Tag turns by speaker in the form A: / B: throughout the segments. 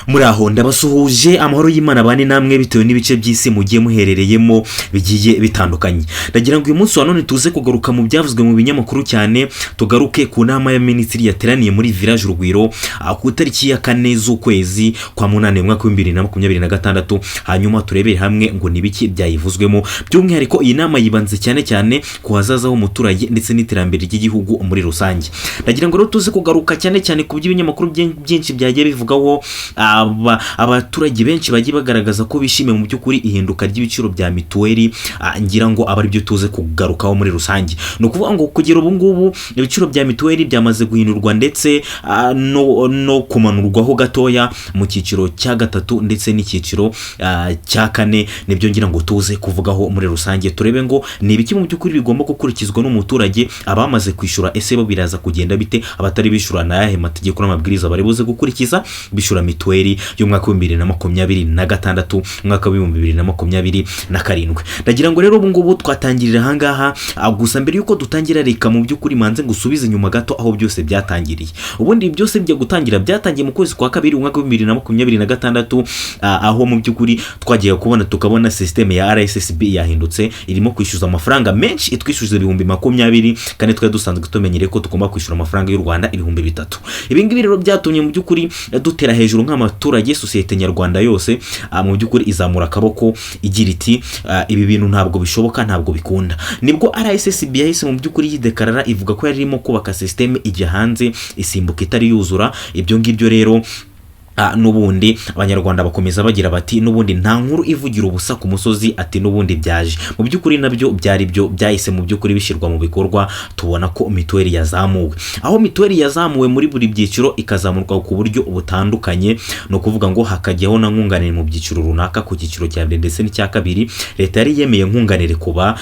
A: Muraho, ndabasuhuje, amahoro y'Imana bane namwe bitewe n'ibice by'isi mugiye muherereyemo bigiye bitandukanye. Ndagira ngo uyu munsi wa none tuze kugaruka mu byavuzwe mu binyamakuru cyane, tugaruke ku nama ya minisitiri yateraniye muri Village Urugwiro ku itariki ya 4 z'ukwezi kwa munani mu mwaka wa 2026, hanyuma turebere hamwe ngo ni biki byayivuzwemo. By'umwihariko iyi nama yibanze cyane cyane ku hazaza h'umuturage ndetse n'iterambere ry'igihugu muri rusange. Ndagira ngo rero tuze kugaruka cyane cyane ku by'ibinyamakuru byinshi byagiye bivugaho. Abaturage benshi bagiye bagaragaza ko bishimiye mu by'ukuri ihinduka ry'ibiciro bya mituweli. Ngira ngo aba aribyo tuze kugarukaho muri rusange. Ni ukuvuga ngo kugera ubu ngubu ibiciro bya mituweli byamaze guhindurwa ndetse no kumanurwaho gatoya mu cyiciro cya gatatu ndetse n'icyiciro cya kane. Nibyo ngira ngo tuze kuvugaho muri rusange, turebe ngo ni ibiki mu by'ukuri bigomba gukurikizwa n'umuturage. Abamaze kwishyura ese bo biraza kugenda bite? Abatari bishyura ni ayahe mategeko n'amabwiriza bari buze gukurikiza bishyura mituweli y'umwaka wa 2026, umwaka wa 2027? Ndagira ngo rero ubu ngubu twatangirira ahangaha. Gusa mbere y'uko dutangira, reka mu by'ukuri manze ngusubize inyuma gato aho byose byatangiriye. Ubundi byose bijya gutangira, byatangiye mu kwezi kwa kabiri umwaka wa 2026, aho mu by'ukuri twagiye kubona tukabona sisiteme ya RSSB yahindutse, irimo kwishyuza amafaranga menshi, itwishyuza 20,000 kandi twari dusanzwe tumenyereye ko tugomba kwishyura amafaranga y'u Rwanda 3000. Ibi ngibi rero byatumye mu by'ukuri dutera hejuru nk'abaturage, sosiyete nyarwanda yose mu by'ukuri izamura akaboko igira iti: "Ibi bintu ntabwo bishoboka, ntabwo bikunda." Nibwo RSSB yahise mu by'ukuri yidekarara, ivuga ko yari irimo kubaka sisiteme, ijya hanze isimbuka itari yuzura. Ibyo ngibyo rero n'ubundi Abanyarwanda bakomeza bagira bati: "N'ubundi nta nkuru ivugira ubusa ku musozi." Ati: "N'ubundi byaje." Mu by'ukuri nabyo byari byo byahise mu by'ukuri bishyirwa mu bikorwa, tubona ko mituweli yazamuwe, aho mituweli yazamuwe muri buri byiciro, ikazamurwa ku buryo butandukanye. Ni ukuvuga ngo hakajyaho na nkunganire mu byiciro runaka. Ku cyiciro cya mbere ndetse n'icya kabiri, leta yari yemeye nkunganire kuba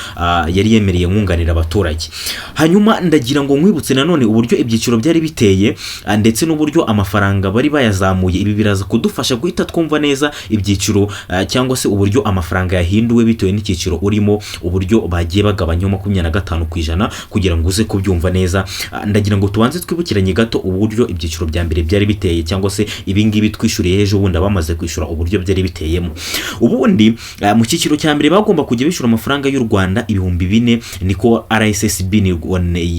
A: yari yemereye nkunganire abaturage. Hanyuma ndagira ngo nkwibutse nanone uburyo ibyiciro byari biteye, ndetse n'uburyo amafaranga bari bayazamuye. Ibi biraza kudufasha guhita twumva neza ibyiciro, cyangwa se uburyo amafaranga yahinduwe bitewe n'icyiciro urimo, uburyo bagiye bagabanyaho 25%, kugira ngo uze kubyumva neza. Ndagira ngo tubanze twibukiranye gato uburyo ibyiciro bya mbere byari biteye, cyangwa se ibi ngibi twishyuriye ejo bundi, abamaze kwishyura, uburyo byari biteyemo. Ubundi mu cyiciro cya mbere bagomba kujya bishyura amafaranga y'u Rwanda 4000. Niko RSSB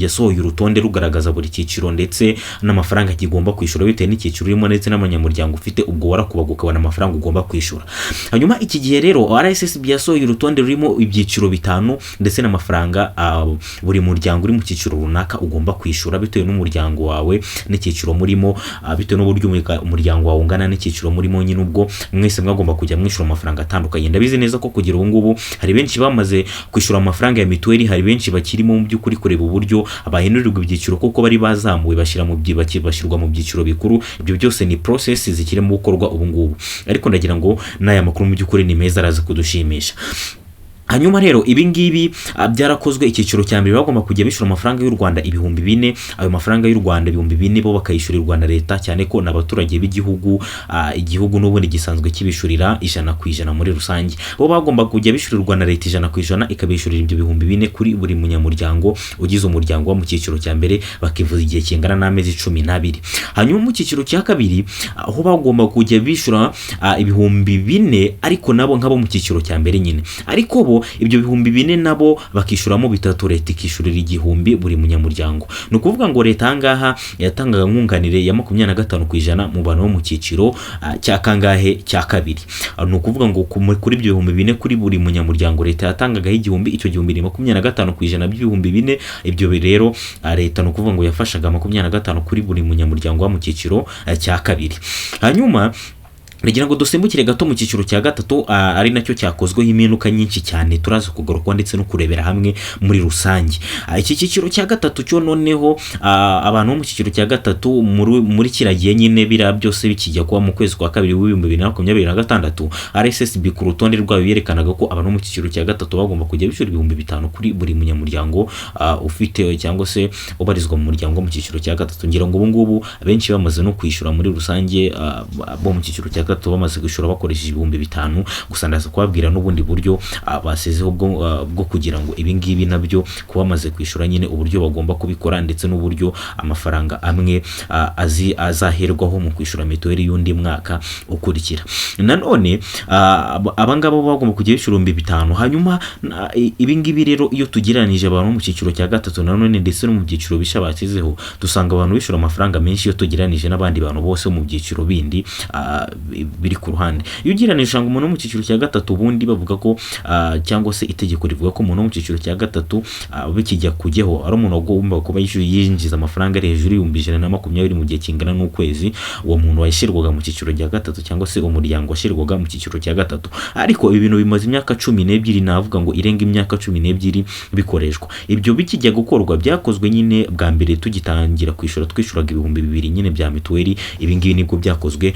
A: yasohoye urutonde rugaragaza buri cyiciro ndetse n'amafaranga kigomba kwishyura bitewe n'icyiciro urimo ndetse n'abanyamuryango ufite. Ubwo warakubaga ukabona amafaranga ugomba kwishyura. Hanyuma iki gihe rero RSSB yasohoye urutonde rurimo ibyiciro bitanu ndetse n'amafaranga buri muryango uri mu cyiciro runaka ugomba kwishyura bitewe n'umuryango wawe n'icyiciro murimo, bitewe n'uburyo umuryango wawe ungana n'icyiciro murimo nyine. Ubwo mwese mwagomba kujya mwishyura amafaranga atandukanye. Ndabizi neza ko kugira ubu ngubu hari benshi bamaze kwishyura amafaranga ya mituweli, hari benshi bakirimo mu by'ukuri kureba uburyo bahindurirwa ibyiciro, kuko bari bazamuwe bashyirwa mu byiciro bikuru. Ibyo byose ni process zikirimo gukorwa ubu ngubu, ariko ndagira ngo n'aya makuru mu by'ukuri ni meza, araza kudushimisha. Hanyuma rero ibi ngibi byarakozwe. Icyiciro cya mbere bagomba kujya bishyura amafaranga y'u Rwanda 4000. Ayo mafaranga y'u Rwanda 4000 bo bakayishyurirwa na leta, cyane ko n'abaturage b'igihugu, igihugu n'ubundi gisanzwe kibishyurira 100% muri rusange. Bo bagomba kujya bishyurirwa na leta 100%, ikabishyurira ibyo 4000 kuri buri munyamuryango ugize umuryango wo mu cyiciro cya mbere, bakivuza igihe kingana n'amezi 12. Hanyuma mu cyiciro cya kabiri aho bagomba kujya bishyura 4000, ariko nabo nk'abo mu cyiciro cya mbere nyine, ariko bo ibyo 4000 nabo bakishyuramo bitatu, leta ikishyurira 1000 buri munyamuryango. Ni ukuvuga ngo leta ahangaha yatangaga nkunganire ya 25% mu bantu bo mu cyiciro cya kangahe? Cya kabiri. Ni ukuvuga ngo kuri ibyo 4000 kuri buri munyamuryango, leta yatangagaho 1000. Icyo gihumbi ni 25% by'ibihumbi 4. Ibyo rero leta ni ukuvuga ngo yafashaga 25 kuri buri munyamuryango wo mu cyiciro cya kabiri. Hanyuma ndagira ngo dusimbukire gato mu cyiciro cya gatatu, ari nacyo cyakozweho impinduka nyinshi cyane, turaza kugaruka ndetse no kurebera hamwe muri rusange. Iki cyiciro cya gatatu cyo noneho, abantu bo mu cyiciro cya gatatu muri kiriya gihe nyine biriya byose bikijya kuba mu kwezi kwa kabiri wa 2026, RSSB ku rutonde rwayo yerekanaga ko abantu bo mu cyiciro cya gatatu bagomba kujya bishyura 5000 kuri buri munyamuryango ufite cyangwa se ubarizwa mu muryango wo mu cyiciro cya gatatu. Ngira ngo ubu ngubu abenshi bamaze no kwishyura muri rusange, bo mu cyiciro cya gatatu. gatatu bamaze kwishyura bakoresheje 5000 gusa. Ndaza kubabwira n'ubundi buryo basizeho bwo kugira ngo ibi ngibi nabyo kuba bamaze kwishyura nyine, uburyo bagomba kubikora, ndetse n'uburyo amafaranga amwe azi azaherwaho mu kwishyura mituweli y'undi mwaka ukurikira. Nanone abangaba bo bagomba kujya bishyura 5000. Hanyuma ibi ngibi rero, iyo tugereranije abantu bo mu cyiciro cya gatatu nanone ndetse no mu byiciro bishya bashyizeho, dusanga abantu bishyura amafaranga menshi iyo tugereranije n'abandi bantu bose bo mu byiciro bindi biri ku ruhande. Iyo ugereranije, usanga umuntu wo mu cyiciro cya gatatu, ubundi bavuga ko cyangwa se itegeko rivuga ko umuntu wo mu cyiciro cya gatatu, bikijya kujyaho, ari umuntu wagomba kuba yishyuye, yinjiza amafaranga ari hejuru y'120,000 mu gihe kingana n'ukwezi. Uwo muntu washyirwaga mu cyiciro cya gatatu, cyangwa se umuryango washyirwaga mu cyiciro cya gatatu. Ariko ibi bintu bimaze imyaka 12, navuga ngo irenga imyaka 12 bikoreshwa. Ibyo bikijya gukorwa, byakozwe nyine bwa mbere tugitangira kwishyura, twishyuraga 2000 nyine bya mituweli. Ibi ngibi nibwo byakozwe,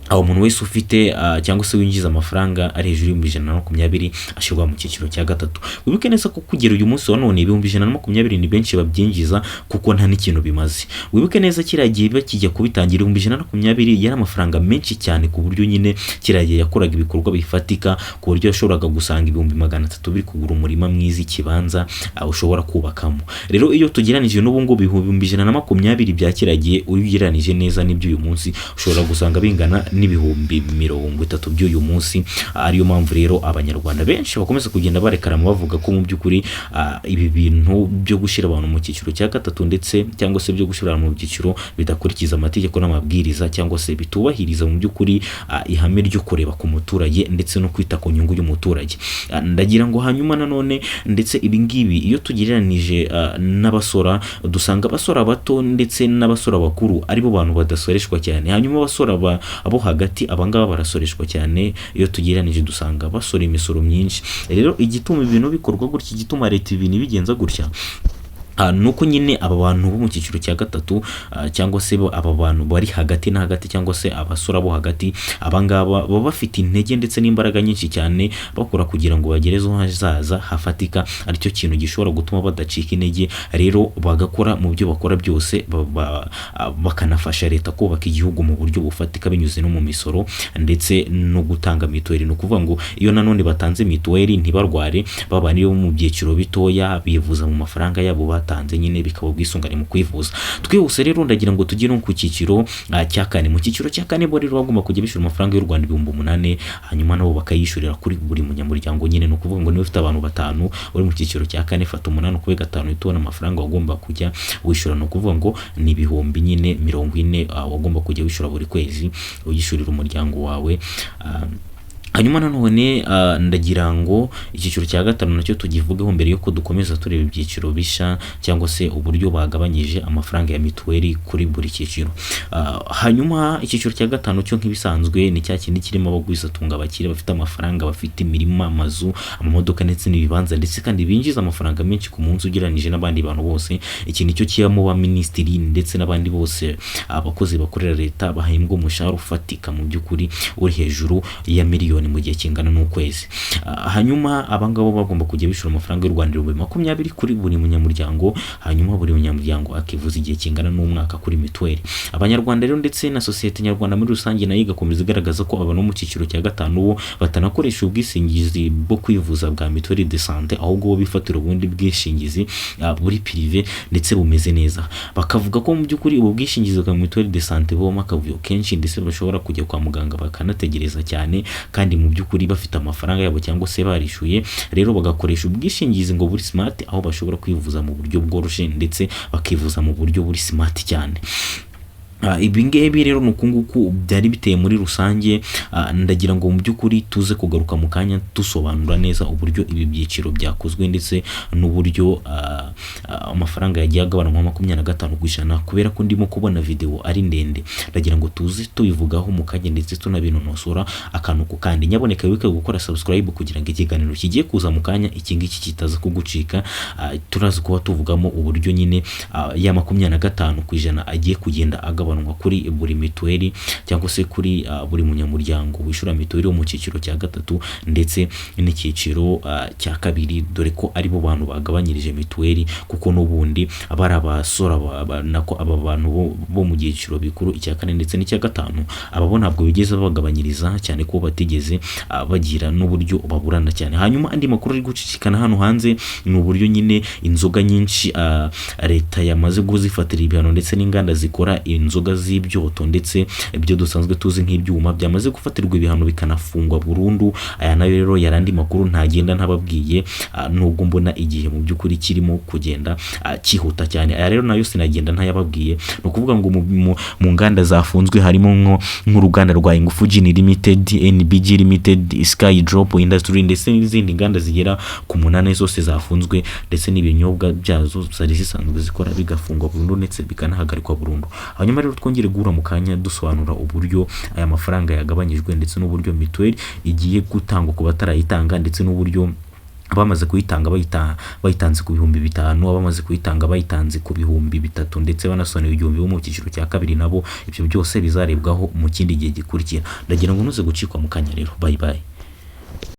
A: aho umuntu wese ufite cyangwa se winjiza amafaranga ari hejuru y'120,000 ashyirwa mu cyiciro cya gatatu. Wibuke neza ko kugera uyu munsi wa none 120,000 ni benshi babyinjiza, kuko nta n'ikintu bimaze. Wibuke neza, kiriya gihe bakijya kubitangira, 120,000 yari amafaranga menshi cyane, ku buryo nyine kiriya gihe yakoraga ibikorwa bifatika, ku buryo yashoboraga gusanga 300,000 biri kugura umurima mwiza, ikibanza ushobora kubakamo. Rero iyo tugereranije n'ubu ngubu, 120,000 bya kiriya gihe, iyo ugereranije neza n'iby'uyu munsi, ushobora gusanga bingana n'30,000 by'uyu munsi. Ariyo mpamvu rero Abanyarwanda benshi bakomeza kugenda barekarama, bavuga ko mu by'ukuri ibi bintu byo gushyira abantu mu cyiciro cya gatatu, ndetse cyangwa se byo gushyira abantu mu byiciro bidakurikiza amategeko n'amabwiriza, cyangwa se bitubahiriza mu by'ukuri ihame ryo kureba ku muturage ndetse no kwita ku nyungu y'umuturage. Ndagira ngo hanyuma nanone ndetse ibi ngibi, iyo tugereranije n'abasora, dusanga abasora bato ndetse n'abasora bakuru aribo bantu badasoreshwa cyane. Hanyuma abasora abo hagati, abangaba barasoreshwa cyane. Iyo tugereranije, dusanga basora imisoro myinshi. Rero igituma ibintu bikorwa gutya, igituma leta ibintu ibigenza gutya, nuko nyine aba bantu bo mu cyiciro cya gatatu, cyangwa se aba bantu bari hagati na hagati, cyangwa se abasora bo hagati, abangaba baba bafite intege ndetse n'imbaraga nyinshi cyane, bakora kugira ngo bagere ejo hazaza hafatika, aricyo kintu gishobora gutuma badacika intege. Rero bagakora mu byo bakora byose, bakanafasha leta kubaka igihugu mu buryo bufatika binyuze no mu misoro ndetse no gutanga mituweli. Ni ukuvuga ngo iyo nanone batanze mituweli ntibarware, baba niyo mu byiciro bitoya bivuza mu mafaranga yabo batanze nyine, bikaba ubwisungane mu kwivuza. Twihuse rero, ndagira ngo tujye no ku cyiciro cya kane. Mu cyiciro cya kane bo rero bagomba kujya bishyura amafaranga y'u Rwanda 8000, hanyuma nabo bakayishyurira kuri buri munyamuryango nyine. Ni ukuvuga ngo niba ufite abantu batanu uri mu cyiciro cya kane, fata umunani ukube gatanu, uhite ubona amafaranga wagomba kujya wishyura. Ni ukuvuga ngo ni ibihumbi nyine 40 wagomba kujya wishyura buri kwezi, uyishyurira umuryango wawe. Hanyuma nanone ndagira ngo icyiciro cya gatanu nacyo tugivugeho mbere yuko dukomeza tureba ibyiciro bishya, cyangwa se uburyo bagabanyije amafaranga ya mituweli kuri buri cyiciro. Hanyuma icyiciro cya gatanu cyo, nk'ibisanzwe, ni cya kindi kirimo abagwizatunga, abakire bafite amafaranga, bafite imirima, amazu, amamodoka ndetse n'ibibanza, ndetse kandi binjiza amafaranga menshi ku munsi ugereranyije n'abandi bantu bose. Iki nicyo kibamo ba minisitiri ndetse n'abandi bose, abakozi bakorera leta bahembwa umushahara ufatika mu by'ukuri uri hejuru ya miliyoni mu gihe kingana n'ukwezi. Hanyuma abangabo bagomba kujya bishyura amafaranga y'u Rwanda 20,000 kuri buri munyamuryango, hanyuma buri munyamuryango akivuza igihe kingana n'umwaka kuri mituweli. Abanyarwanda rero ndetse na sosiyete nyarwanda muri rusange nayo igakomeza igaragaza ko abantu bo mu cyiciro cya gatanu bo batanakoresha ubwishingizi bwo kwivuza bwa mutuelle de santé, ahubwo bo bifatira ubundi bwishingizi buri privé ndetse bumeze neza. Bakavuga ko mu by'ukuri ubu bwishingizi bwa mutuelle de santé bubamo akavuyo kenshi, ndetse bashobora kujya kwa muganga bakanategereza cyane, kandi mu by'ukuri bafite amafaranga yabo cyangwa se barishyuye. Rero bagakoresha ubwishingizi ngo buri smart, aho bashobora kwivuza mu buryo bworoshye ndetse bakivuza mu buryo buri smart cyane. Ibi ngibi rero ni uku nguku byari biteye muri rusange. Ndagira ngo mu by'ukuri tuze kugaruka mu kanya dusobanura neza uburyo ibi byiciro byakozwe, ndetse n'uburyo amafaranga yagiye agabanwa 25%. Kubera ko ndimo kubona video ari ndende, ndagira ngo tuze tubivugaho mu kanya ndetse tunabinonosora akantu ku kandi. Nyaboneka wibuke gukora subscribe kugira ngo ikiganiro kigiye kuza mu kanya iki ngiki kitaza kugucika. Turaza kuba tuvugamo uburyo nyine ya 25% agiye kugenda agabanuka. kugabanywa kuri buri mituweli cyangwa se kuri buri munyamuryango wishyura mituweli wo mu cyiciro cya gatatu ndetse n'icyiciro cya kabiri, dore ko aribo bantu bagabanyirije mituweli, kuko n'ubundi aba ari abasora nako aba bantu bo mu byiciro bikuru, icya kane ndetse n'icya gatanu, aba bo ntabwo bigeze babagabanyiriza, cyane ko batigeze bagira n'uburyo baburana cyane. Hanyuma andi makuru ari gucicikana hano hanze ni uburyo nyine inzoga nyinshi leta yamaze kuzifatira ibihano, ndetse n'inganda zikora inzoga z'ibyoto ndetse ibyo dusanzwe tuzi nk'ibyuma byamaze gufatirwa ibihano bikanafungwa burundu. Aya nayo rero yari andi makuru ntagenda ntababwiye, nubwo mbona igihe mu by'ukuri kirimo kugenda cyihuta cyane. Aya rero nayo sinagenda ntayababwiye. Ni ukuvuga ngo mu nganda zafunzwe harimo nk'uruganda rwa Ingufu Gin Limited, NBG Limited, Sky Drop Industry ndetse n'izindi nganda zigera ku 8 zose zafunzwe, ndetse n'ibinyobwa byazo zari zisanzwe zikora bigafungwa burundu ndetse bikanahagarikwa burundu. Hanyuma rero twongere guhura mu kanya dusobanura uburyo aya mafaranga yagabanyijwe, ndetse n'uburyo mituweli igiye gutangwa ku batarayitanga, ndetse n'uburyo abamaze kuyitanga bayitanze ku 5000, abamaze kuyitanga bayitanze ku 3000, ndetse banasonewe 1000 bo mu cyiciro cya kabiri, nabo ibyo byose bizarebwaho mu kindi gihe gikurikira. Ndagira ngo ntuze gucikwa mu kanya rero. Bye bye.